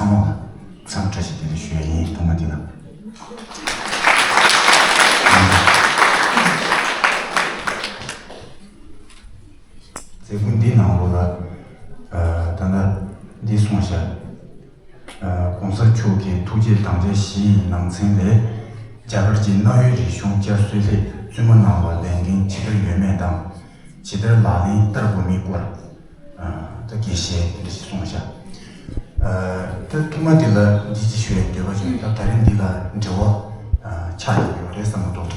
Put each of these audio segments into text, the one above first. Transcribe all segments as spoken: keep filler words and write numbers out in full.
ཚང་མ་ལ་འཚམས་བཀྲ་ཤིས་བདེ་ལེགས་ཞུ་ཡ་ཡིན། ཐོག་མ་འདི་ལ། མཛད་སྒོ་འདི་ནང་ལོགས་ལ། ཨ། ད་ལྟ་འདི་གསུངས་བཞག་ཨ། ༸གོང་ས་མཆོག་གི་ཐུགས་བསྐྱེད་དམ་བཅའ་བཞི་ཡི་ནང་ཚན་ལས། རྒྱ་གར་གྱི་གནའ་བོའི་རིག་གཞུང་བསྐྱར་གསོའི་སླད་བཙུན་མ་རྣམས་ལ་ལས་འགན་ཇི་ལྟར་ཡོད་མེད་དང་། ཇི་ལྟར་ལག་ལེན་བསྟར་དགོས་མིན་སྐོར། ཨ། ད་དགེ་བཤེས་འདི་འདྲ་ཞིག་གསུངས་བཞག་ཨ། ད་ཐོག་མ་འདི་ལ་འདི་ཅིག་ཞུ་ཡའི་འདོད་པ་བྱུང་། ད་ད་རིང་འདི་ལ་འབྲེལ་བ། ཨ། ཆགས་ཡོད་རེད་བསམ་གྱི་འདུག་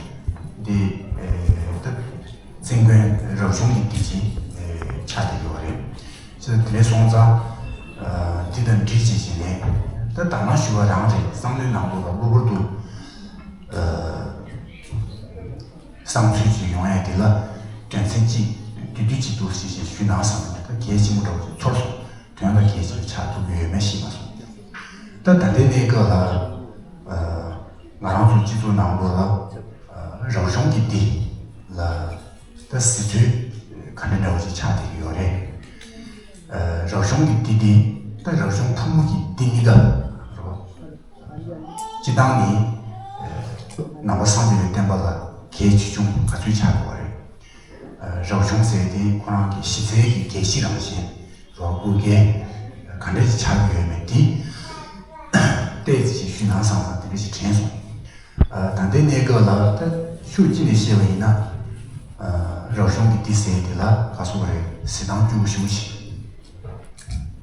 འདི། ཨ། ད་བཙན་དགོན་རབ་བྱུང་གི་སྡེ་ཅིག་ཨ། ཆགས་བསྡད་ཡོད་རེད། ཅེས་དེ་འདྲ་སོང་ཙང་། ཨ། འདི་དང་འདི་ཅིག་བྱས་ནས། ད་ད་ནང་ཞུ་བ་རང་རེད། བསམ་བློའི་ནང་ལོགས་ལ་གློ་བུར་དུ། ཨ། བསམ་ཚུལ་ཅིག་ཡོང་ཡ་དེ་ལ་དོན་ཚན་གཅིག་དེ་དུས་གཅིག་ཏུ་ཞིག་ཞིག་ཞུས་ན་བསམ་ནས། ད་གལ་ཆེན་པོ་འདྲ་བོ་ཞིག་ཚོར་སོང་། དོན་ལ་གལ་ཆེན་པོ་ཆགས་ཐུབ་ཀྱི་ཡོད་མེད་ཤེས་མ་སོང་། ད་ད་ལྟའི་གནས་སྐབས་ལ། ཨ། ང་རང་ཚོ་སྤྱི་ཚོགས་ནང་ལོགས་ལ། ཨ། རབ་བྱུང་གི་སྡེ་ལ་ད་གཟིགས་ཚུལ་ག་འདྲ་འདྲ་བོ་ཞིག་ཆགས་བསྡད་ཀྱི་ཡོད་རེད། ཨ། རབ་བྱུང་གི་སྡེ་འདི། ད་རབ་བྱུང་ཕོ་མོ་གི་སྡེ་གཉིས་ཀ་རེད་པ། སྤྱིར་བཏང་ནི། ཨ། ནང་པ་སངས་རྒྱས་པའི་བསྟན་པ་ལ་གལ་ཆེ་ཆུང་ག་ཚོད་ཆགས་དགོས་པ་རེད། ཨ། རབ་བྱུང་ཟེར་དེ་ཁོ་རང་གི་གཞི་རྩའི་གི་གལ་གཞི་རང་བཞིན་རོ། དགོས་གལ་ག་འདྲ་ཞིག་ཆགས་ཀྱི་ཡོད་མེད་དེ་ཏོག་ཙམ་ཞིག་ཞུས་ན་བསམ་ཙང་དེ་འདྲ་ཞིག་དྲན་སོང་། ཨ། ད་ལྟའི་གནས་སྐབས་ལ་ད་ཤུགས་གཅིག་ནས་བཤད་པ་ཡིན་ན། ཨ། རབ་བྱུང་གི་སྡེ་ཟེར་དེ་ལ་ག་སོགས་རེད། གཟིགས་སྟངས་སྐྱོ་བོ་ཞེ་པོ་ཞིག་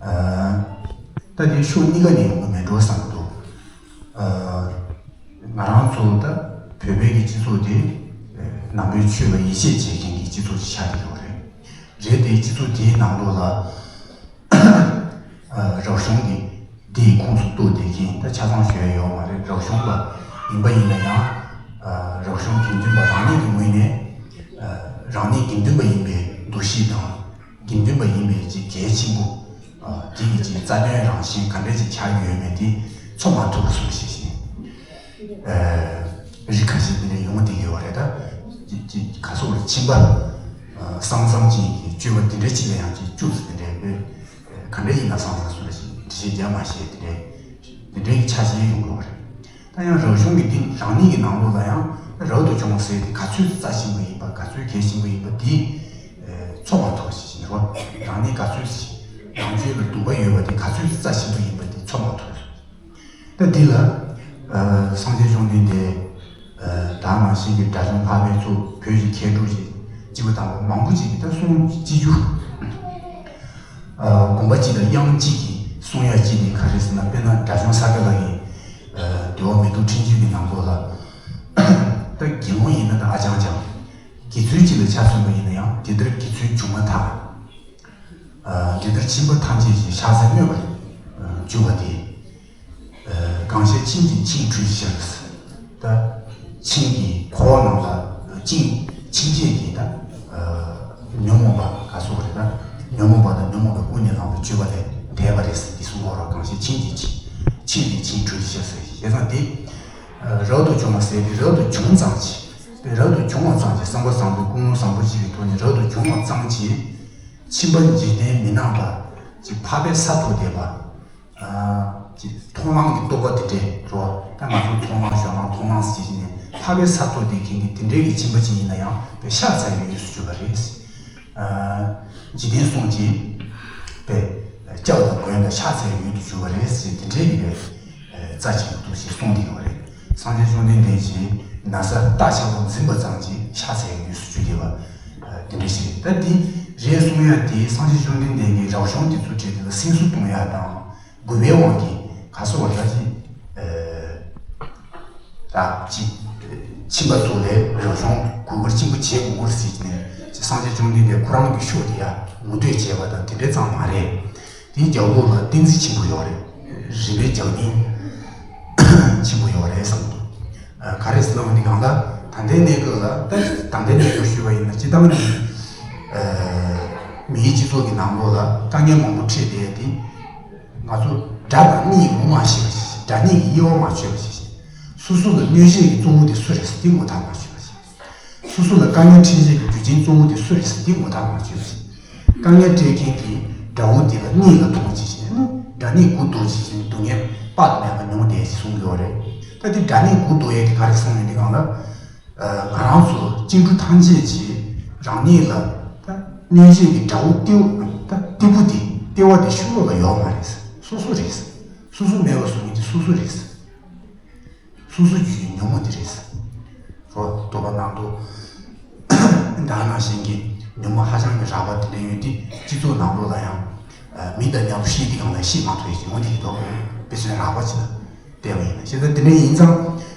ཨ། ད་དེ་ཕྱོགས་གཉིས་ཀ་ནས་ཡོང་གི་མེད་འགྲོ་བསམ་གྱི་འདུག་ཨ། ང་རང་ཚོ་ད་བོད་པའི་གི་སྤྱི་ཚོགས་དེ་ནང་པའི་ཆོས་ལ་ཡིད་ཆེས་བྱེད་མཁན་གྱི་སྤྱི་ཚོགས་ཅིག་ཆགས་ཀྱི་ཡོད་རེད། རེད་དེ་སྤྱི་ཚོགས་དེའི་ནང་ལོགས་ལ། ཨ། རབ་བྱུང་གི་སྡེའི་ཁོངས་སུ་གཏོགས་བསྡད་མཁན་ད་ཆ་ཚང་ཞུ་ཡ་ཡོད་མ་རེད། རབ་བྱུང་པ་ཡིན་པ་ཡིན་ན་ཡང་། ཨ། རབ་བྱུང་དགེ་འདུན་པ་རང་ཉིད་ཀྱི་ངོས་ནས། ཨ། རང་ཉིད་དགེ་འདུན་པ་ཡིན་པའི་འདུ་ཤེས་དང་། དགེ་འདུན་པ་ཡིན་པའི་ཅིག་གལ་ཆེན་པོ། ཨ། དེ་གི་ཅིག་རྩ་དོན་རང་བཞིན་ག་འདྲ་ཅིག་ཆགས་ཡོད་མེད་དེ་ཚོར་མ་ཐུབ་པ་བཟོ་ཞིག་བྱས། ཨ། རིགས་ཁ་ཤས་དེ་འདྲ་ཡོང་བསྡད་ཡོད་རེད། ད་ཅིག་ཅིག་ག་སོགས་ལ་ཕྱིན་པ། ཨ། བསམ་བསམ་ཅིག་གི་སྤྱོད་པ་དེ་འདྲ་ཅིག་ལ་ཡང་ཅིག་ཅུང་ཙམ་དེ་འདྲ་བས། ག་འདྲ་ཡིན་ན་བསམ་བསམ་བཟོ་འདྲ་ཞིག་འགྲེལ་བཤད་རྒྱག་མ་ཤེས་དེ་འདྲའི་དེ་འདྲའི་ཆ་ཤས་ཡོང་གི་ཡོད་རེད། ད་ཡང་རབ་བྱུང་གི་འདི་རང་ཉིད་ཀྱི་ནང་ལོགས་ལ་ཡང་རབ་ཏུ་བྱུང་བ་ཟེར་དེ་ག་ཚོད་རྩ་ཆེན་པོ་ཡིན་པ། ག་ཚོད་གལ་ཆེན་པོ་ཡིན་པ་འདི་ཚོར་མ་ཐུབ་ཞིག་རོ། རང་ཉིད་ག་ཚོད་ཞིག་རང་རྒྱུད་ལ་སྡུག་པ་ཡོད་པ་དེ་ག་ཚོད་རྩ་ཆེན་པོ་ཡིན་པ་འདི་ཚོར་མ་ཐུབ། ད་འདི་ལ། ཨ། སངས་རྒྱས་བཅོམ་ལྡན་འདས། ཨ། ད་ནང་བཞིན་གྱི་དགྲ་བཅོམ་འཕགས་པའི་ཚུལ། བོད་ཀྱི་མཁས་གྲུབ་ཅིག་སྐྱེས་བུ་དམ་པ་མང་པོ་ཅིག་གིས་ད་གསུང་བྱེད་རྒྱུ། ཨ། དགོངས་པ་གཅིག་དང་དབྱངས་གཅིག་གིས་གསུང་ཡ་གཅིག་དེ་ག་རེ་ཟེར་ན། དཔེར་ན་དགྲ་བཅོམ་ས་ཀ་ལ་ཡི། ཨ། འདུལ་བ་མེ་ཏོག་ཕྲེང་རྒྱུད་ཀྱི་ནང་ལོགས་ལ། ད་དགེ་སློང་ཡིན་ན་ད་ཨ་ཅང་ཅང་། དགེ་ཚུལ་གཅིག་ལ་ཆ་མཚོན་པ་ཡིན་ན་ཡང་དེ་ལྟར་དགེ་ཚུལ་བྱུང་མ་ཐག་ཨ། དེ་ལྟར་ཕྱིན་པ་ཐམས་ཅད་ཀྱི་ཕྱག་འཚལ་སྨོད་པར་གྱུར་པ་དེ། ཨ། གང་ཞིག་ཕྱིན་ཅིང་ཆིངས་གྲོལ་ཕྱིར། ད་ཆིངས་ཀྱི་འཁོར་བ་ནང་ལ་ཆིངས་ཆིངས་བཅད་ཀྱི་ད། ཨ། ཉོན་མོངས་པ་ག་སོགས་རེད། ད་ཉོན་མོངས་པ་དང་ཉོན་མོངས་པའི་ཀུན་ནས་བསླངས་པའི་སྤྱོད་པ་ལས་འདས་པ་རེད་ཟེར་འདི་གསུང་གི་ཡོད་རེད། གང་ཞིག་ཕྱིན་ཅིང་ཆིངས་ཆིངས་ནས་ཆིངས་གྲོལ་ཕྱིར་ཟེར། བྱས་ཙང་འདི། ཨ། རབ་ཏུ་བྱུང་བ་ཟེར་དེ་རབ་ཏུ་བྱུང་ཙམ་གྱིས། དེ་རབ་ཏུ་བྱུང་བ་ཙམ་གྱིས་བསམ་པ་བཟང་པོའི་ཀུན་སློང་བཟང་པོ་ཞིག་གི་ཐོག་ནས་རབ་ཏུ་བྱུང་བ་ཙམ་གྱིས། ཕྱིན་པ་འཇིག་རྟེན་མི་སྣང་བ། ཅིག་འཕགས་པའི་ས་ཐོབ་བསྡད་པ། ཨ། ཅིག་མཐོང་སྣང་གི་རྟོག་པ་དེ་འདྲས་རོ། ད་ང་ཚོ་མཐོང་སྣང་ཞོག་སྣང་མཐོང་སྣང་ཟེར་གྱི་ནས་འཕགས་པའི་ས་ཐོབ་བསྡད་མཁན་གྱི་དེ་འདྲས་ཀྱི་ཕྱིན་པ་ཅིག་ཡིན་ན་ཡང་དཔེ་ཕྱག་འཚལ་བའི་ཡུལ་དུ་གྱུར་པ་རེད། ཨ། འཇིག་རྟེན་གསུམ་གྱི་དཔེ་སྐྱབས་དང་མགོན་དང་ཕྱག་འཚལ་བའི་ཡུལ་དུ་གྱུར་པ་རེད་ཟེར། དེ་འདྲས་ཀྱི་དཔེ་རྩ་ཆེན་པོ་འདུག་ཞེས་གསུངས་བསྡད་ཡོད་པ་རེད། སངས་རྒྱས་བཅོམ་ལྡན་འདས་ཀྱིས་ན་བཟའ་རྟ་ཆག་པོ་འཛིན་པ་ཙམ་གྱིས་ཕྱག་འཚལ་བའི་ཡུལ་དུ་གྱུར་བསྡད་པ། ཨ། དེ་འདྲ་ཞིག་རེད། ད་འདི་རེད་གསུང་ཡ་དེ་སངས་རྒྱས་བཅོམ་ལྡན་འདས་ཀྱིས་རབ་བྱུང་དེ་ཚོ་བྲིས་དེ་ལ་སེམས་གསོ་གཏོང་ཡ་དང་། དགོས་པའི་དབང་གིས་ག་སོགས་པ་ད་ཅི། ཨ། ད་ཅི། ཕྱིན་པ་ཚོ་ལས་རབ་བྱུང་གུས་བཀུར་ཆེན་པོ་བྱེད་དགོས་སྐོར་ཟེར་ནས་སངས་རྒྱས་བཅོམ་ལྡན་འདས་ཁོ་རང་གི་ཕྱོགས་དེ་ཡ་ངོ་སྤྲོད་བྱས་པ་དང་དེ་འདྲ་ཙམ་མ་རེད། དེའི་རྒྱབ་ལོགས་ལ་བསྟན་འཛིན་ཆེན་པོ་ཡོད་རེད། རིམ་པས་རྒྱག་ནི་ཆེན་པོ་ཡོད་རེད་བསམ་འདུག་ཨ། ག་རེ་ཟེར་ན་འོ་འདི་གང་ལ་ད་ལྟའི་གནས་སྐབས་ལ་ད་ད་ལྟའི་གནས་སྐབས་ཞུས་པ་ཡིན་ན་སྤྱིར་བཏང་ནི། ཨ། མིའི་སྤྱི་ཚོགས་ཀྱི་ནང་ལོགས་ལ་དཀའ་ངལ་མང་པོ་འཕྲད་བསྡད་དེ། ང་ཚོ་དགྲ་དང་གཉེན་ངོ་མ་ཤེས་པ་ཞིག་དགྲ་གཉེན་གྱི་དབྱེ་བ་མ་ཆོད་པ་ཞིག་དངོས་གནས་གནོད་བྱེད་ཀྱི་གཙོ་བོ་དེ་སུ་རེད་ཟེར་དེ་ངོ་ཐག་མ་ཆོད་པ་ཞིག་སོ་སོ་ལ་དཀའ་ངལ་འཕྲད་བྱེད་ཀྱི་རྒྱུ་རྐྱེན་གཙོ་བོ་དེ་སུ་རེད་ཟེར་དེ་ངོ་ཐག་མ་ཆོད་པ་ཞིག་དཀའ་ངལ་འཕྲད་མཁན་གྱི་དགྲ་བོ་དེ་ལ་གཉེན་ལ་མཐོང་བྱེད་ཅིང་ནི་དགྲ་གཉེན་མགོ་འདོགས་བྱེད་ཅིང་སྡུག་བསྔལ་ དཔག་ཏུ་མེད་པ་མྱོང་བསྡད་ཅེས་གསུང་གི་ཡོད་རེད། ད་དེ་དགྲ་གནོན་སྒོ་གཏོགས་ཡས་དེ་ག་རེ་གསུངས་ཡོད་དེ་གང་ལ། ང་རང་ཚོ་སྐྱེ་འགྲོ་ཐམས་ཅད་ཀྱིས་རང་ཉིད་ལ་ད་གནོད་བྱེད་ཀྱི་དགྲ་བོ་གཏི་ད་གཏི་པོ་དེ་གཏི་བ་དེ་ཤུགས་ལ་ཡོད་མ་རེད། སོ་སོ་རེད། སོ་སོ་མེད་པ་བཟོ་མཁན་དེ་སོ་སོ་རེད། སོ་སོ་རྒྱུད་ཀྱི་ཉོན་མོངས་དེ་རེད། རོ་དོ་པ་ནང་དུ་ད་ནང་བཞིན་གྱི་ཉོན་མོངས་ཧ་ཅང་གི་རགས་པ་དེ་འདྲ་ཡོད་དེ་སྤྱི་ཚོགས་ནང་ལོགས་ལ་ཡང་མི་དང་མཉམ་དུ་ཤི་དེ་གང་ལ་ཤི་མ་ཐུབ་ཡ་ཞིག་འོང་དེ་གི་དོག་དཔེ་མཚོན་རགས་པ་ཅིག་ལ་བལྟས་པ་ཡིན་ན་ཞེ་ད་དེ་འདྲ་ཡིན་ཙང་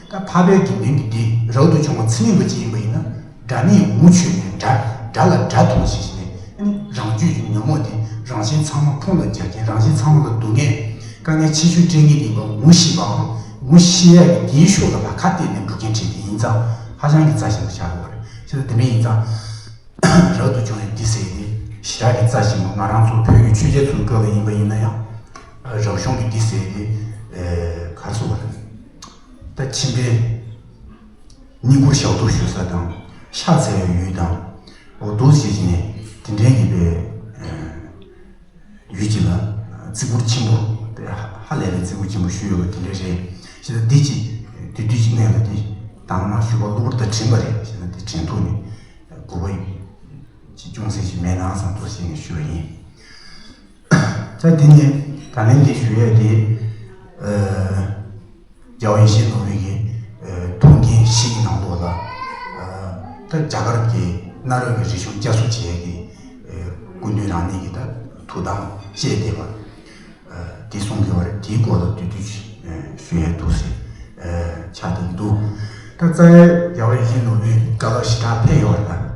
ད་འཕགས་པའི་དགེ་འདུན་གྱི་སྡེ་རབ་ཏུ་བྱུང་བ་ཚེ་རིང་པ་ཅིག་ཡིན་པ་ཡིན་ན། དགྲ་ནི་ངུ་ཆོས་ནས་དགྲ་དགྲ་ལ་དགྲ་མཐོང་ཞེས་བྱས་ནས་ཨ་ནི་རང་རྒྱུད་ཀྱི་ཉོན་མོངས་དེ་རང་བཞིན་ཚང་མ་ཕུང་ལ་རྒྱག་མཁན། རང་བཞིན་ཚང་མ་ལ་སྡུག་བསྔལ་དཀའ་ངལ་ཆེ་ཤོས་སྤྲད་མཁན་དེ་ཡིན་པ་ངུ་ཤེས་པའམ་ངུ་ཤེས་ཡ་གི་དེའི་ཤུགས་ལ་བ་ཁ་གཏད་ནས་འགྲོ་མཁན་བྱས་ཏེ་ཡིན་ཙང་ཧ་ཅང་གི་རྩ་ཞིམ་པོ་ཆགས་ཡོད་རེད། བྱས་ཙང་དེ་འདྲ་ཡིན་ཙང་རབ་ཏུ་བྱུང་བའི་འདི་ཟེར་ཏེ་ཞེ་དྲག་གི་རྩ་ཞིམ་པོ། ང་རང་ཚོ་བོད་ཀྱི་ཆོས་རྒྱལ་ཚོའི་སྐབས་ལ་ཡིན་པ་ཡིན་ན་ཡང་རབ་བྱུང་གི་འདི་ཟེར་ཏེ་ག་རེ་ཟེར་དགོས་རེད། ད་ཁྱིམ་པའི་སྙིང་ཁུར་ཞབས་ཏོག་ཞུ་ས་དང་ཕྱག་འཚལ་བའི་ཡུལ་དང་། འོ་འདུག་ཟེར་གྱི་ནས་དེ་འདྲའི་གི་པའི་ཡུལ་གྱི་ལ་བརྩི་བཀུར་ཆེན་པོ་དཔེ་ཧ་ལས་པའི་བརྩི་བཀུར་ཆེན་པོ་ཞུས་ཡོད་པ་དེ་འདྲ་རེད། ཞེ་ད་འདི་ཅི་དུས་དུས་ཅི་གནས་ལ་འདི་དང་མ་ཞུ་བ་གློ་བུར་དང་དྲན་པ་རེད། ཞེ་ད་འདི་དྲན་ཐུབ་ནས་དགོས་པ་ཡིན་ཅི་ཅུང་ཟད་ཅིག་མེད་ན་བསམ་ཐུགས་ཟིན་ནས་ཞུ་བ་ཡིན། ད་དེ་ནས་ད་ལན་འདི་ཞུ་ཡས་དེ། རྒྱལ་བ་ཡིད་བཞིན་ནོར་བུའི་གི་ཐུགས་འགན་བཞི་གི་ནང་ལོགས་ལ། ད་རྒྱ་གར་གྱི་གནའ་རབས་ཀྱི་རིག་གཞུང་བསྐྱར་གསོ་བྱེད་ཡས་ཀྱི་སྐུ་མདུན་རང་ཉིད་ཀྱི་ད་ཐུགས་དམ་བཅས་བསྡད་པ་དེ་གསུང་གི་བ་རེད། དེའི་སྐོར་ལ་བསྡུས་བསྡུས་ཞུ་ཡས་འདུག་ཟེར་ཆགས་བསྡད་ཀྱི་འདུག་ད་རྩ་བའི་རྒྱལ་བ་ཡིད་བཞིན་ནོར་བུའི་བཀའ་སློབ་ཞེ་དྲག་ཕེབས་ཡོད་རེད་ད།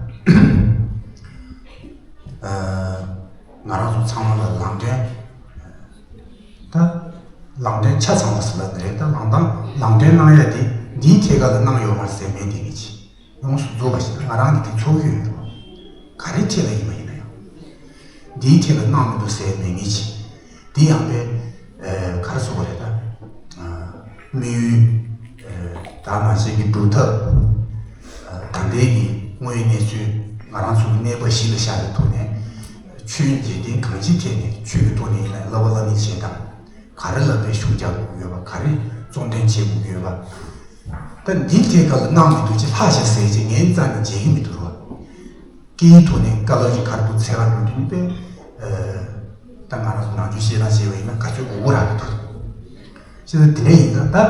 ང་རང་ཚོ་ཚང་མ་ལ་ལམ་སྟོན། ད་ལམ་སྟོན་ཆ་ཚང་བ་ཟེར་ལབ་ནི་རེད། ད་ལམ་སྟོན་ལམ་སྟོན་གནང་ཡ་དེ་འདིའི་ཐད་ཀ་ལ་གནང་ཡོད་མ་རེད་ཟེར་མེད་དེ་གི་ཅི་ཡོངས་སུ་རྫོགས་པ་ཞིག་ང་རང་གི་དེ་ཚོར་གི་ཡོད་འགྲོ། ག་རེ་ཐད་ལ་ཡིན་པ་ཡིན་ན་ཡང་འདིའི་ཐད་ལ་གནང་མི་འདུག་ཟེར་མེད་ངེས་ཅི། འདི་ཡང་པས་ག་རེ་ཟེར་དགོས་རེད་ད། དམིགས་ཡུལ་ད་ནང་བཞིན་གྱི་སྒྲུབ་ཐབས་ད་ལྟའི་གི་དངོས་ཡོད་གནས་ཚུལ་ང་རང་ཚོ་གི་གནས་བབ་གཞི་ལ་བཞག་པའི་ཐོག་ནས་ཆོས་འཇིག་རྟེན་གང་ཅིའི་ཐད་ནས་ཆོས་ཀྱི་ཐོག་ནས་ཡིན་ན་བསླབ་པ་བསླབ་གཉེར་བྱེད་སྟངས། ག་རེ་ལ་དཔེ་ཤུགས་རྒྱག་དགོས་ཀྱི་ཡོད་པ། ག་རེ་གཙོ་འདོན་བྱེད་དགོས་ཀྱི་ཡོད་པ། ད་འདི་ཐད་ཀ་ལ་གནང་མི་འདུག་ཅེས་ལྷག་བཞག་ཟེར་ཅེས་ངའི་རྩ་ནས་མཇལ་གྱི་མི་འདུག་རོ། སྐད་ཡིག་ཐོག་ནས་བཀའ་སློབ་ཅིག་ག་རེ་འདུག་འཚོལ་ག་འགྲོ་དུས་ནི་དཔེ། ད་ང་རང་ཚོ་ནང་ཆོས་བཤད་སྟངས་བྱས་པ་ཡིན་ན་ག་ཚོད་དགོས་མཁོ་རག་གི་འདུག་ཅེས་ད་དེ་འདྲ་ཡིན་ཙང་ད།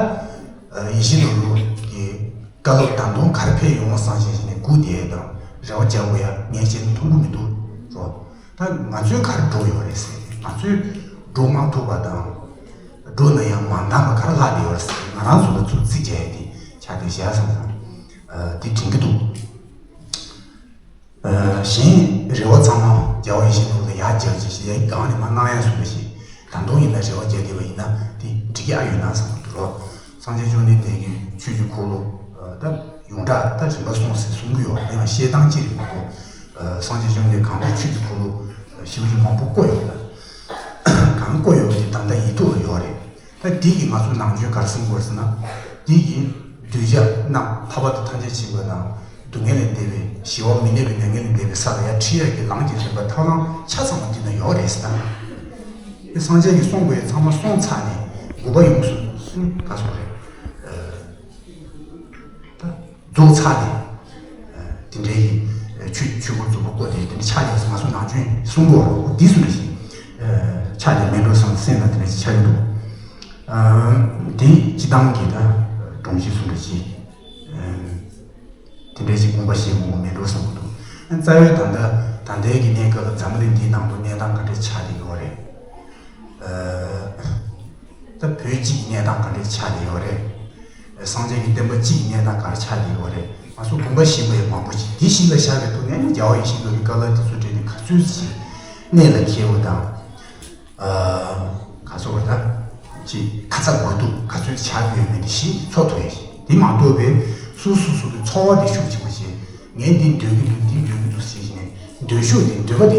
ཡིད་བཞིན་ནོར་བུ་གི་བཀའ་སློབ་ད་དུང་ག་རེ་ཕེབས་ཡོང་བ་བསམ་བཞིན་ཞིག་ནས་སྒུག་བསྡད་དང་རེ་བ་རྒྱག་དགོས་ཡ་ངས་བྱས་ན་མཐོང་གི་མི་འདུག་རོ། ད་ང་ཚོས་ག་རེ་འགྲོ་ཡོད་རེད་ཟེར། ང་ཚོས་འགྲོ་མ་ཐུབ་པ་དང་། འགྲོ་ན་ཡང་མ་འདང་བ་ག་རེ་ལྷག་བསྡད་ཡོད་རེད་ཟེར། ང་རང་ཚོ་ལ་ཚུར་རྩིས་རྒྱག་ཡ་དེ་ཆགས་བསྡད་བཞག་བསམ་བསམ་དེ་དྲན་གྱི་འདུག་གཞན་རེ་བ་ཚང་མ་རྒྱལ་བ་ཡིད་བཞིན་ནོར་བུ་ལ་ཡར་རྒྱབ་ཅིག་ཞེས་ཡར་སྒང་ནས་མར་གནང་ཡ་བཟོ་འདྲ་ཞིག་ད་དུང་ཡིན་ན་རེ་བ་རྒྱག་བསྡད་པ་ཡིན་ན་དེ་འགྲིག་ཡག་ཡོད་ན་བསམ་གྱི་འདུག་རོ། སངས་རྒྱས་བཅོམ་ལྡན་འདས་ཀྱི་ཆོས་ཀྱི་འཁོར་ལོ་ད་ཡོངས་གྲགས་ད་རིམ་པ་སོང་ཟེར་གསུང་གི་ཡོད་རེད། ཡང་བཤད་སྟངས་ཅི་རེད་མ་གཏོགས། སངས་རྒྱས་བཅོམ་ལྡན་གང་དུ་ཆོས་ཀྱི་འཁོར་ལོ་ཞེ་པོ་ཅིག་མང་པོ་བསྐོར་ཡོད་ལ། གང་བསྐོར་ཡོད་པ་དེ་ད་ལྟ་ཡིག་ཐོག་ལ་ཡོད་རེད། ད་འདི་གིས་ང་ཚོ་ནང་ཆོས་ག་རེ་གསུང་དགོས་ཟེར་ན། འདི་གིས་གདུལ་བྱ་རྣམས་ཐར་པ་དང་ཐམས་ཅད་མཁྱེན་པ་དང་སྡུག་བསྔལ་ལས་འདས་པའི་ཞི་བ་མི་གནས་པའི་མྱ་ངན་ལས་འདས་པའི་ས་ལ་ཡར་ཁྲིད་ཡག་གི་ལམ་གྱི་རིམ་པ་ཐབས་ལམ་ཆ་ཚང་བ་འདི་ན་ཡོད་རེད་ཟེར་ད། དེ་སངས་རྒྱས་ཀྱིས་གསུངས་པའི་ཚང་མ་སོང་ཚར་ནས་དགོས་པ་ཡོངས་སུ་གསུངས་ག་སོང་རེད། ད་རྫོགས་ཚར་ནས། དེ་འདྲའི་ཆོས་ཆོས་སྐོར་རྫོགས་པ་བསྐོར་ཏེ་དེ་འདྲ་ཆགས་ཡོད་ཟེར་ང་ཚོ་ནང་ཆོས་གསུང་གི་ཡོད་རེད། འདི་གསུང་རེ་ཞིག་ཆགས་ཏེ་མེད་འགྲོ་བསམ་སེམས་ལ་དེ་འདྲ་ཞིག་ཆགས་ཀྱི་འདུག་དེ་སྤྱི་བཏང་གི་ད་སྒྲོམ་གཞི་གསུང་རེ་ཞིག་དེ་འདྲའི་ཞིག་དགོངས་པ་བཞེས་དགོས་མཁོ་མེད་འགྲོ་བསམ་གྱི་འདུག་རྩ་བའི་ད་ལྟ་ད་ལྟའི་གི་གནས་སྐབས་ལ་འཛམ་བུ་གླིང་འདིའི་ནང་དུ་གནས་སྟངས་ག་འདྲ་ཆགས་ཀྱི་ཡོད་རེད། ད་བོད་སྤྱི་གི་གནས་སྟངས་ག་འདྲ་ཆགས་ཀྱི་ཡོད་རེད། སངས་རྒྱས་ཀྱི་བསྟན་པ་སྤྱི་གི་གནས་སྟངས་ག་རེ་ཆགས་ཀྱི་ཡོད་རེད། ང་ཚོ་དགོངས་པ་བཞེས་དགོས་ཡ་མང་པོ་ཞིག་འདི་ཞིག་ལ་བཞག་པའི་ཐོག་ནས་རྒྱལ་བ་ཡིད་བཞིན་ནོར་བུའི་བཀའ་སློབ་དེ་ཚོ་དྲན་ནས་ག་ཚོད་ཅིག་གནད་ལ་འཁེལ་བ་དང་། ག་ཚོད་བ་ད་ཅིག་ཁ་ཚ་དགོས་གཏུགས་ག་ཚོད་ཆགས་ཀྱི་ཡོད་མེད་དེ་ཞིག་ཚོར་ཐུབ་ཡ་ཞིག་དེ་མ་གཏོགས་པའི་སོ་སོ་སོ་གི་ཚོར་བ་དེ་ཤུགས་ཆེན་པོ་ཞིག་ངས་འདི་འདོད་ཀྱི་འདུག་འདི་འདོད་ཀྱི་འདུག་ཟེར་བཞིན་ནས་འདོད་ཤོག་དེ་འདོད་པ་དེ་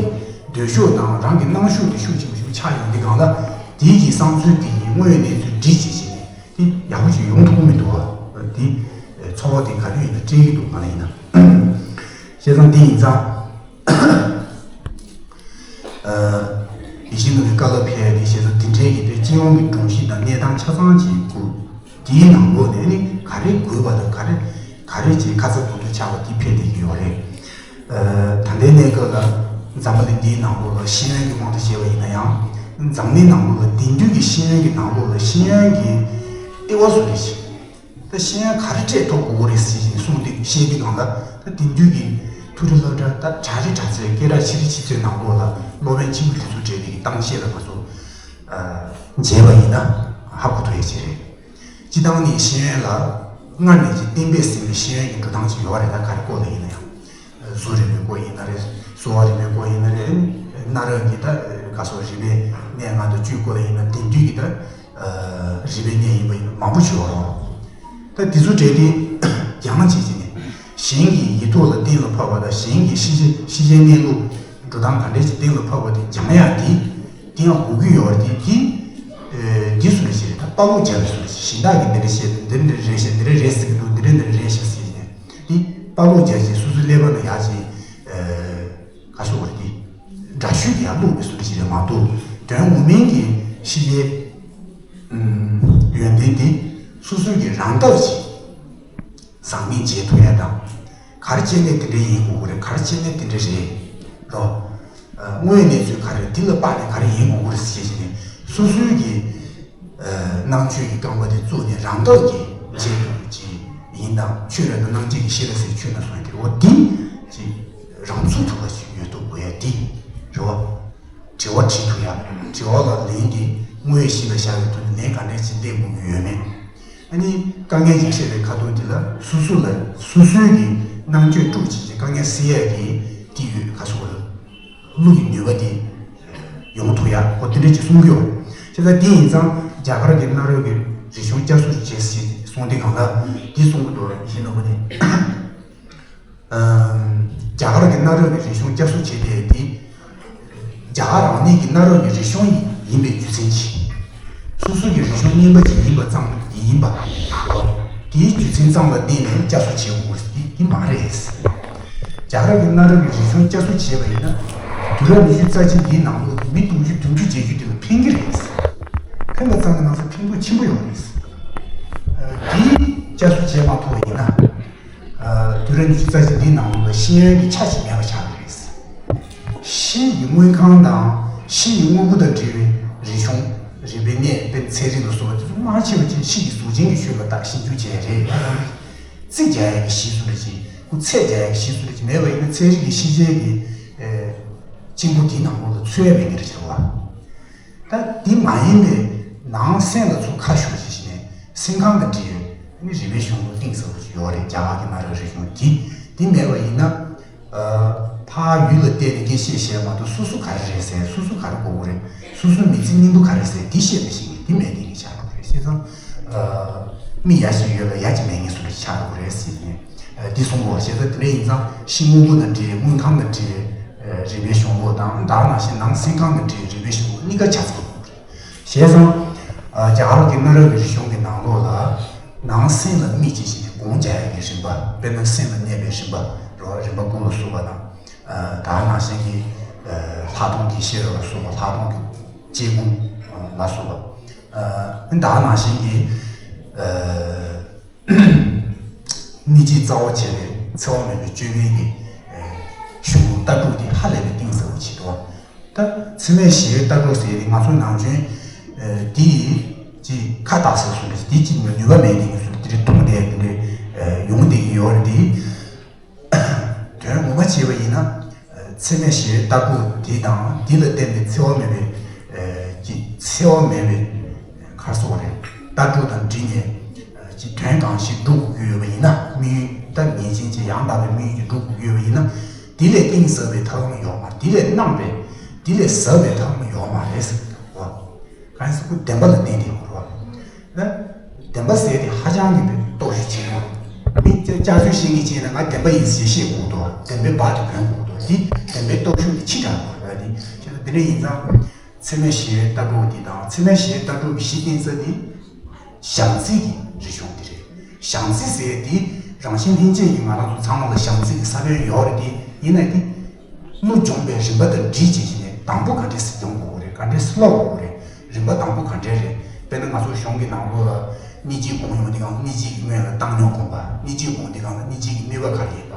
འདོད་ཤོག་དང་རང་གི་གནང་ཤོག་དེ་ཤུགས་ཆེན་པོ་ཞིག་ཆགས་ཡོང་དུས་གང་ལ་དེའི་གི་བསམ་ཚུལ་དེ་ཡི་དངོས་ཡོད་གནས་ཚུལ་འདྲིས་བྱེད་བཞིན་ནས་དེ་ཡག་པོ་ཞིག་ཡོང་ཐུབ་ཀྱི་མི་འདུག་བ། དེ་ཚོར་བ་དེ་ག་དུས་ཡིན་ན་སྤྲད་ཀྱི་འདུག་ང་ལ་ཡིན་ན། བྱས་ཙང་དེ་ཡིན་ཙང་། ཡིད་བཞིན་ནོར་བུའི་བཀའ་སློབ་ཕེབས་ཡ་དེ་བྱས་ཙང་དེ་འདྲའི་གི་དཔེ་ སྤྱི་ཡོངས་ཀྱི་སྒྲོམ་གཞི་དང་གནས་སྟངས་ཆ་ཚང་ཅིག་དགོས། དེའི་ནང་ལོགས་ནས་ནི་ག་རེ་དགོས་པ་དང་ག་རེ་ག་རེ་ཅིག་ཁ་ཚ་དགོས་གཏུགས་ཆགས་པ་དེ་འཕེལ་བསྡད་ཀྱི་ཡོད་རེད། ཨ། ད་ལྟའི་གནས་སྐབས་ལ་འཛམ་བུ་གླིང་འདིའི་ནང་ལོགས་ལ་ཤེས་ཡོན་གྱི་དབང་དུ་བྱས་པ་ཡིན་ན་ཡང་། འཛམ་གླིང་ནང་ལོགས་ལ་དེང་དུས་ཀྱི་ཤེས་ཡོན་གྱི་ནང་ལོགས་ལ་ཤེས་ཡོན་གྱི་ལྟེ་བ་བཟོ་རེད་ཅིག་ད་ཤེས་ཡོན་ག་རེ་སྤྲད་ཐུབ་དགོས་ཀྱི་རེད་ཟེར་བཞིན་གསུངས་དུས། བཤད་དུས་སྒང་ལ་ད་དེང་དུས་ཀྱི་མཐོ་རིམ་སློབ་གྲྭ་ད་གྲ་སྒྲིག་གྲ་རྩལ་སྐད་གྲགས་ཆེ་རིགས་ཆེ་ཚོའི་ནང་ལོགས་ལ་སློབ་ཡོན་ཆེན་པོ་དེ་ཚོ་སྤྲད་དེ་གི་གཏམ་བཤད་ལ་ང་ཚོ་མཇལ་བ་ཡིན་ན་ཧ་གོ་ཐུབ་ཡ་ཅིག་རེད། སྤྱིར་བཏང་ནས་ཤེས་ཡོན་ལ་སྔར་ནས་ཀྱི་གཏན་འབེབས་ཟིན་པའི་ཤེས་ཡོན་གྱི་འགྲོ་སྟངས་ཅིག་ཡོད་རེད། ད་ག་རེ་སྐོར་ལ་ཡིན་ན་ཡང་། བཟོ་རིག་པའི་སྐོར་ཡིན་ན་རེད། གསོ་བ་རིག་པའི་སྐོར་ཡིན་ན་རེད། གནའ་རབས་ཀྱི་ད་ག་སོགས་རིག་པའི་གནས་ལྔ་དང་བཅུའི་སྐོར་ལ་ཡིན་ན་དེང་དུས་ཀྱི་ད་རིག་པའི་གནས་ཡིན་པ་ཡིན་ན་མང་པོ་ཞིག་ཡོད་རེད། ད་དེ་ཚོ་གྲས་དེ་སྦྱང་བྱེད་ཀྱི་ནས་གཞན་གྱི་ཡིག་ཐོག་ལ་གཏན་ལ་ཕབ་པ་དང་། གཞན་གྱི་ཤེས་བྱ་ཤེས་བྱའི་གནས་ལུགས་འགྲོ་སྟངས་ག་འདྲས་ཅིག་གཏན་ལ་ཕབ་པ་དེ་སྦྱང་ཡག་དེ་དེ་ཡང་དགོས་ཀྱི་ཡོད་རེད། དེ་དེ་དེ་བཟོ་འདྲ་ཞིག་རེད། ད་དཔའ་བོ་རྒྱལ་བའི་བཟོ་འདྲ་ཞིག་གཞན་དག་གིས་འདི་འདྲ་བཤད་འདུག་འདི་འདྲ་རེད་བཤད། འདི་འདྲ་རེད་ཟེར་གྱི་འདུག་འདི་འདྲ་འདི་འདྲ་རེད་བཤད་ཟེར་ནས་དེ་དཔའ་བོ་རྒྱལ་ཞིག་སོ་སོའི་ཀླད་པ་ལ་ཡག་ཅིག་ག་སོགས་རེད། དེ་འདྲ་ཤོས་ཀྱི་ཡར་བླུགས་པའི་བཟོ་འདྲ་ཞིག་རེད་མ་གཏོགས། དོན་ངོ་མའི་གི་ཤེས་བྱའི་ཡོན་ཏན་དེ་སོ་སོའི་གི་རང་ཐག་ཅིག་བཟང་ངན་འབྱེད་ཐུབ་ཡ་དང་། ག་རེ་བྱས་ནས་དེ་འདྲ་ཡིན་དགོས་ཀྱི་རེད། ག་རེ་བྱས་ནས་དེ་འདྲ་རེད་རོ། དངོས་གནས་ཚུལ་ག་རེ་རེད། དེ་ལ་དཔག་ནས་ག་རེ་ཡིན་དགོས་ཀྱི་རེད་ཟེར་བྱས་ནས་སོ་སོའི་གི་ཨ་སྣང་ཆོས་ཀྱི་རྐང་པ་དེ་བཙུགས་ནས་རང་ཐག་གིས་འབྱེད་ཐུབ་པ་ཅིག་ཡིན་དང་། ཆོས་རེད་དང་། སྣང་བྱེད་ཀྱི་ཤེས་རབ་ཟེར་ཆོས་ན་སོང་དེ་འོ་དེ་ཅིག་རང་ཚུགས་ཐུབ་པ་ཅིག་ཡོད་ཐུབ་དགོས་ཡ་དེ་རེད་བ། དྲི་བ་དྲི་ཐུབ་ཡ། དྲི་བ་ལ་ལན་དེ་དངོས་གཞི་ལ་བཞག་པའི་ཐོག་ནས་ལན་ག་འདྲས་ཅིག་སླེབས་དགོས་ཀྱི་ཡོད་མེད། ཨ་ནི་དཀའ་ངལ་ཅིག་འཕྲད་པའི་ཁ་ཐུག་དེ་ལ་སོ་སོ་ལ་སོ་སོའི་གི་རྣམ་དཔྱོད་དཀྲུག་བྱེད་ཀྱི་དཀའ་ངལ་སེལ་ཡས་ཀྱི་དེ་ཡོད། ཁ་སོ་ལ་གླུ་ཡི་ནུས་པ་དེ་ཡོང་ཐུབ་ཡ་ཁོ་དེ་འདྲ་ཅིག་གསུང་གི་ཡོད། བྱས་ཙང་དེ་ཡིན་ཙང་རྒྱ་གར་གྱི་གནའ་རབས་ཀྱི་རིག་གཞུང་བསྐྱར་གསོ་བྱེད་ཟེར་གསུང་དུས་སྒང་ལ་དེ་གསུང་གི་འདུག་ཞེས་ནོར་བུ་ནས། རྒྱ་གར་གྱི་གནའ་རབས་ཀྱི་རིག་གཞུང་བསྐྱར་གསོ་བྱེད་པའི་དེ། རྒྱ་གར་རང་ཉིད་ཀྱི་གནའ་རབས་ཀྱི་རིག་གཞུང་ཡིན་པའི་རྒྱུ་མཚན་གྱིས། སོ་སོ་གི་རིག་གཞུང་རྙིང་པ་ཅིག་ཡིན་པ་ཙམ་ཡིན་པ། དེའི་རྒྱུ་མཚན་ཙམ་ལ་བརྟེན་ནས་བསྐྱར་གསོ་བྱེད་དགོས་ཟེར་དེ་དེ་མ་རེད། རྒྱ་གར་གྱི་གནའ་རབས་ཀྱི་རིག་གཞུང་བསྐྱར་གསོ་བྱས་པ་ཡིན་ན། དུས་རབས་ཉི་ཤུ་རྩ་གཅིག་འདིའི་ནང་ལོགས་མི་དུང་ཕྱུར་བདུན་ཅུ་བརྒྱད་ཅུ་དེ་ལ་ཕན་གྱི་རེད། ཕན་པ་ཙམ་གྱིས་མ་ཟད་ཕན་ཐོགས་ཆེན་པོ་ཡོང་གི་རེད། དེ་བསྐྱར་གསོ་བྱས་མ་ཐུབ་པ་ཡིན་ན། དུས་རབས་ཉི་ཤུ་རྩ་གཅིག་འདིའི་ནང་ལ་ཤེས་ཡོན་གྱི་ཆ་ཞིག་མེད་པ་ཆགས་ཀྱི་རེད། ཕྱིའི་དངོས་ཁང་དང་ཕྱིའི་དངོས་པོ་དང་འབྲེལ་བའི་རིག་གཞུང་། རིག་པའི་གནས། དཔེར་ན་ཚན་རིག་ལ་སོགས་པ་དེ་ཚོ་མང་ཆེ་བ་ཅིག་ཕྱི་ཡི་གཟུགས་ཅན་གྱི་ཆོས་ལ་བརྟག་ཞིབ་འཇུག་བྱས་རེད། ཡང་ན་རྩིས་རྒྱག་ཡག་གི་གཞི་བཟོ་འདྲ་ཅིག་ཁོ་ཚད་རྒྱག་ཡག་གི་གཞི་བཟོ་འདྲ་ཅིག་མེད་པ་ཡིན་ན་ཚན་རིག་གི་ཤེས་བྱའི་གི་ཨེ་དཔྱད་འགོ་དེའི་ནང་ལོགས་ལ་ཚུད་ཡ་མེད་ནི་རེད་བྱ་བ། ད་འདི་མ་ཡིན་པའི་ནང་སེམས་ལ་ཚུར་ཁ་ཤོར་ཞིག་བྱས་ནས་སེམས་ཁམས་དང་འབྲེལ་ནི་རིག་པའི་གཞུང་ལུགས་གཏིང་ཟབ་པོ་ཞིག་ཡོད་རེད། རྒྱ་གར་གྱི་གནའ་རབས་རིག་གཞུང་འདི་འདི་མེད་པ་ཡིན་ན། ཨ་ཕར་ཡུལ་ལ་བལྟས་ནས་སྐད་ཆ་བཤད་མ་གཏོགས་སོ་སོ་ག་རེ་རེད་ཟེར། སོ་སོ་ག་རེ་དགོས་ཀྱི་རེད། སོ་སོའི་མི་ཚེ་སྙིང་པོ་ག་རེ་ཟེར། འདི་བཤད་པ་ཞིག་གིས་འདི་མེད་དེ་ངས་ཆགས་འགྲོ་གི་རེད། བྱས་ཙང་ཨ་མི་ཡ་ཞིག་ཡོད་ལ་ཡ་གཅིག་མེད་ངེས་སུ་རེད་ཆགས་འགྲོ་གི་རེད་ཟེར་ནས་ཨ་འདི་གསུང་གི་ཡོད། བྱས་ཙང་དེ་འདྲ་ཡིན་ཙང་ཕྱི་དངོས་པོ་དང་འབྲེལ། དངོས་ཁམས་དང་འབྲེལ་རིག་པའི་གཞུང་ལུགས་དང་། ད་ག་ནང་བཞིན་ནང་སེམས་ཁམས་དང་འབྲེལ་རིག་པའི་གཞུང་ལུགས་གཉིས་ཀ་ཆ་ཚང་དགོས་རེད། བྱས་ཙང་རྒྱ་གར་གྱི་གནའ་རབས་ཀྱི་རིག་གཞུང་གི་ནང་ལོགས་ལ་ནང་སེམས་ལ་དམིགས་ཅིག་བྱས་ནས་སྒོམ་རྒྱག་ཡག་གི་རིམ་པ། དཔེར་ན་སེམས་ལ་གནས་པའི་རིམ་པ་རོ། རིམ་པ་དགུ་ལ་སོགས་པ་དང་། ད་ག་ནང་བཞིན་གྱི་ལྷག་མཐོང་གི་ཤེས་རབ་ལ་སོགས་པ། ལྷག་མཐོང་གི་དཔྱད་སྒོམ་ལ་སོགས་པ། ད་ག་ནང་བཞིན་གྱི། སྙིང་རྗེའི་རྩ་བ་བྱས་པའི་འཚེ་བ་མེད་པའི་བཅོས་མིན་གྱི་གཞུང་ལུགས་ལྟ་གྲུབ་དེ་ཧ་ལས་པའི་གཏིང་ཟབ་པོ་ཆེ་འདུག་ད་འཚེ་མེད་ཞི་བའི་ལྟ་གྲུབ་ཟེར་ཏེ་ང་ཚོ་ནང་ཆོས་འདི་ཅིག་ཁ་བཏགས་ཟེར་སོང་རེད། འདི་ཅིག་ནུས་པ་མེད་དེ་ངེས་སུ་དེ་འདྲའི་མཐོང་བསྡད་དེ་འདྲའི་ཡོང་བསྡད་ཀྱི་ཡོད་རེད་དེ། དོན་ངོ་མ་བྱས་པ་ཡིན་ན། འཚེ་མེད་ཞི་བའི་ལྟ་གྲུབ་འདི་དང་འདི་ལ་བརྟེན་པའི་འཚེ་བ་མེད་པའི་ཀྱི་འཚེ་བ་མེད་པའི་ག་རེ་ཟེར་དགོས་རེད། ལྟ་གྲུབ་དང་འབྲེལ་ནས་ཀྱི་དོན་གང་ཞིག་སྒྲུབ་དགོས་ཀྱི་ཡོད་པ་ཡིན་ན། དམིགས་ཡུལ་ད་ངེས་ཅན་གྱི་ཡང་དག་པའི་དམིགས་ཡུལ་ཅིག་སྒྲུབ་དགོས་ཀྱི་ཡོད་པ་ཡིན་ན། འདི་ལས་གཏིང་ཟབ་པའི་ཐབས་ལམ་ཡོད་མ་རེད། འདི་ལས་སྣང་བའི་འདི་ལས་ཟབ་པའི་ཐབས་ལམ་ཡོད་མ་རེད་ཟེར་གྱི་འདུག་གོ། གང་ཡིན་ཟེར་ཁོ་བདེན་པ་ལ་བརྟེན་ཏེ་ཡོང་རོགས། ན། བདེན་པ་ཟེར་དེ་ཧ་ཅང་གི་སྟོབས་ཤུགས་ཆེན་པོ། མི་སྐྱག་རྫུན་བཤད་མཁན་ཅིག་ཡིན་ན་ང་བདེན་པ་ཡིན་ཟེར་བཤད་དགོས་འདུག་བདེན་པའི་བར་དུ་གྱོན་དགོས་འདུག་འདི་བདེན་པའི་སྟོབས་ཤུགས་དེ་ཕྱི་དྲགས་དགོས་རེད། དེ་བྱས་ན་དེ་འདྲ་ཡིན་ཙང་། འཚེ་མེད་ཞི་བའི་ལྟ་གྲུབ་འདི་དང་། འཚེ་མེད་ཞི་བའི་ལྟ་གྲུབ་ཀྱི་གཞི་རྟེན་ས་དེ་བྱམས་བརྩེ་གི་རིག་གཞུང་དེ་རེད། བྱམས་བརྩེ་ཟེར་དེ་རང་བཞིན་ལྷན་སྐྱེས་ཀྱི་ང་རང་ཚོ་ཚང་མ་ལ་བྱམས་བརྩེ་གི་ས་བོན་ཡོད་རེད་དེ། ཡིན་ན་དེ། བློ་སྦྱོང་བའི་རིམ་པ་དང་འདྲིས་བྱས་བྱས་ནས་དང་པོ་ག་འདྲས་སེ་སྦྱོང་དགོས་རེད། ག་འདྲས་སེ་སློབ་དགོས་རེད། རིམ་པ་དང་པོ་ག་འདྲས་རེད། དཔེར་ན་ང་ཚོ་གཞུང་གི་ནང་ལོགས་ལ་སྙིང་རྗེ་སྒོམ་ཡོང་དུས་སྒང་སྙིང་རྗེ་གི་སྔོན་ལ་བཏང་སྙོམས་སྒོམ་པ། སྙིང་རྗེ་སྒོམ་དུས་སྒང་ལ་སྙིང་རྗེ་གི་ནུས་པ་ག་རེ་ཡིན་པ།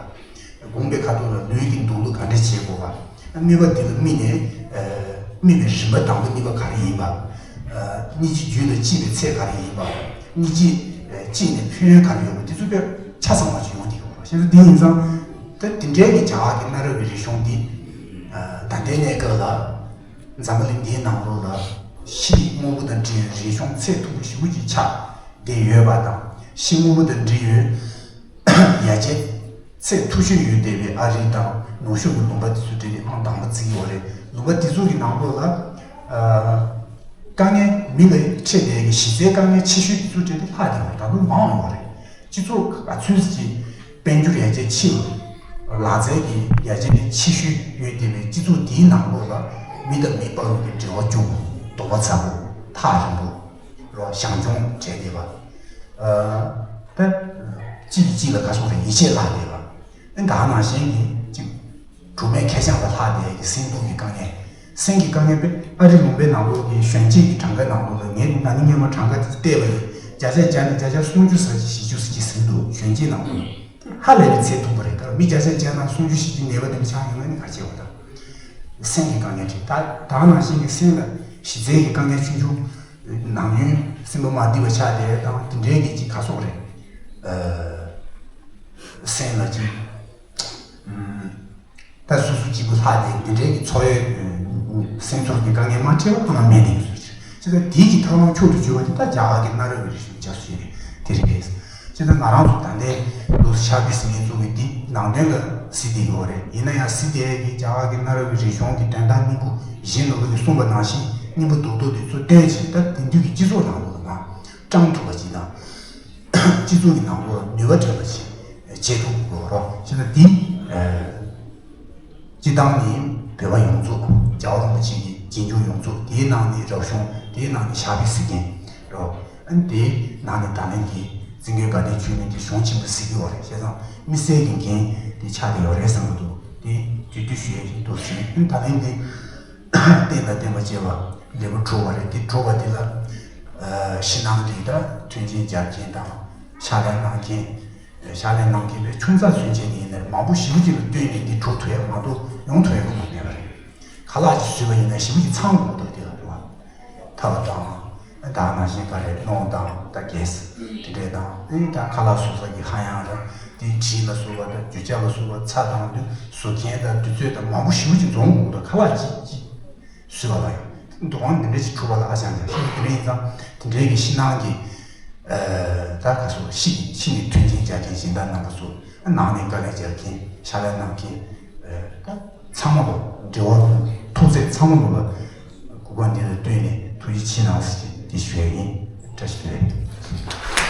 སྒོམ་པའི་ཁ་ཐུག་ལ་ལུས་ཀྱི་འདུག་ལུགས་ག་འདྲས་བྱེད་དགོས་པ། ནུས་པ་འདི་ལ་དམིགས་ནས། དམིགས་པའི་རིམ་པ་དང་པོ་ནུས་པ་ག་རེ་ཡིན་པ། སྙིང་རྗེ་རྒྱུད་ལ་སྐྱེས་པའི་ཚད་ག་རེ་ཡིན་པ། སྙིང་རྗེ་སྐྱེས་ནས་ཕན་ཡོན་ག་རེ་ཡོད་པ་དེ་ཚོ་དཔེ་ཆ་ཚང་བ་ཅིག་ཡོང་གི་ཡོད་རེད། བྱས་ཙང་དེ་ཡིན་ཙང་། ད་དེ་འདྲའི་གི་རྒྱ་གར་གྱི་གནའ་རབས་ཀྱི་རིག་གཞུང་འདི། ད་ལྟའི་གནས་སྐབས་ལ། འཛམ་བུ་གླིང་འདིའི་ནང་ལོགས་ལ་ཕྱི་དངོས་པོ་དང་འབྲེལ་བའི་རིག་གཞུང་ཚད་མཐོ་པོ་ཞེ་པོ་ཅིག་ཆགས་བསྡད་ཡོད་པ་དང་། ཕྱི་དངོས་པོ་དང་འབྲེལ་བའི་ཡ་གྱལ་ཚད་མཐོ་ཤོས་ཡོད་བསྡད་པའི་ཨ་རི་དང་ནུབ་ཕྱོགས་ཀྱི་ལུང་པ་དེ་ཚོ་འབྲེལ་ཏེ་ཨང་དང་པོ་བརྩི་གི་ཡོད་རེད། ལུང་པ་དེ་ཚོ་གི་ནང་ལོགས་ལ་དཀའ་ངལ་མི་ལ་འཕྲད་བསྡད་ཀྱི་གཞི་རྩའི་དཀའ་ངལ་ཆེ་ཤོས་དེ་ཚོ་འབྲེལ་ཏེ་ལྷག་བསྡད་པ་ད་དུང་མང་བ་ཡོད་རེད། སྤྱི་ཚོགས་ག་ཚོད་ཅིག་དཔལ་འབྱོར་ཡར་རྒྱས་ཆེ་བ། ལག་རྩལ་གྱི་ཡར་རྒྱས་ཆེ་ཤོས་ཡོད་བསྡད་པའི་སྤྱི་ཚོགས་འདིའི་ནང་ལོགས་ལ་མི་དང་མི་བར་གྱི་འབྲེལ་བ་ཅུང་དོག་པ་ཚ་པོ། ཐག་རིང་པོ། རོ་ཞང་ཆུང་བྱས་བསྡད་པ། ད་གཅིག་གིས་གཅིག་ལ་ག་སོང་རེ་ཡིད་ཆེས་བརླག་བསྡད་པ། ཨ་ད་ནང་བཞིན་གྱི་གཅིག་གྲོགས་མེད་ཁེར་རྐྱང་ལ་ལྷག་བསྡད་ཀྱི་སེམས་སྡུག་གི་དཀའ་ངལ། སེམས་ཀྱི་དཀའ་ངལ་དཔེ་ཨ་རི་ལུང་པའི་ནང་ལོགས་ཀྱི་གཞོན་སྐྱེས་ཀྱི་གྲངས་ཀ་ནང་ལོགས་ལ་ངས་ན་ནིང་སྔོན་མ་གྲངས་ཀ་དེ་བལྟས་པ་ཡིན། བརྒྱ་ཆ་བརྒྱ་ནས་བརྒྱ་ཆ་སུམ་ཅུ་ཙམ་ཞིག་བཞི་བཅུ་ཙམ་ཞིག་འདུག་གཞོན་སྐྱེས་ནང་ལོགས་ལ། ཧ་ལས་པའི་ཚད་མཐོ་པོ་རེད། ད་མི་བརྒྱ་ཆ་བརྒྱ་ནང་སུམ་ཅུ་ཞིག་གི་ནད་པ་དེ་འདྲ་ཆགས་ཡོང་ན་ནི་ག་བྱེད་པ་དང་། སེམས་ཀྱི་དཀའ་ངལ་རེད། ད་ད་ནང་བཞིན་གྱི་སེམས་ལ་གཞི་རྩའི་གི་དཀའ་ངལ་ཆུང་ཆུང་། ནང་ཡུན་སེམས་པ་མ་བདེ་བ་ཆགས་བསྡད་དང་དེ་འདྲའི་གི་ཅིག་ག་སོགས་རེད། སེམས་ལ་ཅིག་ད་སོ་སོ་གཅིག་པུ་ལྷག་དེ་འདི་འདྲའི་གི་འཚོ་བའི་སེམས་ཚོར་གྱི་དཀའ་ངལ་མ་འཕྲད་པ་ཁོ་ན་མེད་དེ་ཚོ་ཅི་ད་དེའི་གི་ཐབས་ལམ་མཆོག་ཏུ་གྱུར་པ་དེ་ད་རྒྱ་གར་གྱི་གནའ་རབས་ཀྱི་རིག་གཞུང་སྐྱབས་སུ་མཆི་བ་དེ་རེད་པས། ཅི་ད་ང་རང་ཚོ་ད་ལྟའི་ལུགས་ཕྱག་དཔེ་གཟིགས་མཁན་ཚོ་གི་འདི་ནང་དོན་ལ་གཟིགས་བསྡད་ཡོད་རེད། ཡིན་ན་ཡང་གཟིགས་བསྡད་ཀྱི་རྒྱ་གར་གྱི་གནའ་རབས་ཀྱི་རིག་གཞུང་གི་དོན་དག་སྙིང་པོ་གཞན་ནོར་བུ་གིས་གསུངས་པ་ནང་བཞིན་སྙིང་པོ་རྡོག་རྡོག་དེ་ཚོ་བཏོན་བྱས་ད་དེང་དུས་ཀྱི་སྤྱི་ཚོགས་ནང་ལོགས་ལ་ང་སྤྲང་ཐུབ་པ་ཅིག་དང་། སྤྱི་ཚོགས་ཀྱི་ནང་ལོགས་ནུས་པ་ཐོན་པ་ཞིག་བྱེད་ཐུབ་དགོས་རོགས་ཞེ་ན་འདི། སྤྱི་བཏང་ནི་བོད་པ་ཡོངས་རྫོགས་རྒྱལ་བ་རིན་པོ་ཆེ་གི་རྗེས་འཇུག་ཡོངས་རྫོགས། དེའི་ནང་ནས་རབ་བྱུང་། དེའི་ནང་ནས་ཕྱག་དཔེ་གཟིགས་མཁན་རོགས། ཨ་ནི་དེའི་ནང་ནས་ད་ལན་གྱི་བཙན་རྒོལ་དགའ་ལྡན་ཆོས་གླིང་གི་གཞུང་ཆེན་པོ་གཟིགས་ཀྱི་ཡོད་རེད། བྱས་ཙང་དམིགས་བསལ་གྱི་འགན་དེ་ཆགས་བསྡད་ཡོད་རེད་བསམ་གྱི་འདུག་དེ་དུས་དུས་ཞུ་ཡས་ཤིག་འདུག་ཟེར། ཨ་ནི་ད་ལན་དེ། རྟེན་དང་བརྟེན་པར་བཅས་པ་ལེའུ་དྲུག་པ་རེད། དེ་དྲུག་པ་འདི་ལ་ཕྱི་ནང་གི་ད་མཐུན་རྐྱེན་སྦྱར་མཁན་དང་ཕྱག་ལས་གནང་མཁན། ཕྱག་ལས་གནང་མཁན་པའི་ཆུང་ཙག་ཚུན་ཆད་ནས་ཡིན་ནའི་མང་པོ་ཞེ་པོ་ཅིག་ལ་བསྟུན་ནས་འདི་གྲུབ་ཐུབ་ཡ་མ་གཏོགས་ཡོང་ཐུབ་ཡ་ཁོ་ན་མེད་པ་རེད། ཁ་ལག་ཅིག་བཟོས་པ་ཡིན་ན་ཞེ་པོ་ཅིག་ཚང་དགོས་འདུག་དེ་ལ་རེད་བ། ཐབ་དང་། ད་ནང་བཞིན་ག་རེ་སྣོད་དང་ད་གས་དེ་འདྲས་དང་། ཨེ་ད་ཁ་ལག་བཟོ་ས་གི་ཧ་ཡང་ར་དེ་གྲི་ལ་སོགས་པ་དང་རྒྱུ་ཆ་ལ་སོགས་པ་ཚྭ་དང་དུ་བཟོ་མཁན་དང་དུས་ཚོད་དང་མང་པོ་ཞེ་པོ་ཅིག་འཛོམས་དགོས་འདུག་ཁ་ལག་ཅིག་ཅིག་བཟོས་པ་ལ་ཡང་འདུ་ཁང་འདི་འདྲས་ཅིག་གྲུབ་པ་ལ་ཧ་ཅང་ཅང་ཤིན་ཏུ་དེ་འདྲས་ཡིན་ཙང་དེ་འདྲས་ཀྱི་ཕྱི་ནང་གི་ད་ག་སོ་ཕྱི་ཕྱི་ནས་མཐུན་རྐྱེན་སྦྱར་མཁན་སྦྱིན་བདག་རྣམ་པ་ཚོ་ནང་ནས་དཀའ་ལས་སྦྱར་མཁན་ཕྱག་ལས་གནང་མཁན་ད། ཚང་མ་ལ་འབྲེལ་བ་ཐུགས་རྗེ་ཚང་མ་ལ་གུས་པ་འདི་ལ་བསྟུན་ནས་ཐུགས་རྗེ་ཆེ་གནང་ཟེར་གྱི་འདི་ཞུ་ཡ་ཡིན། བཀྲ་ཤིས་བདེ་ལེགས།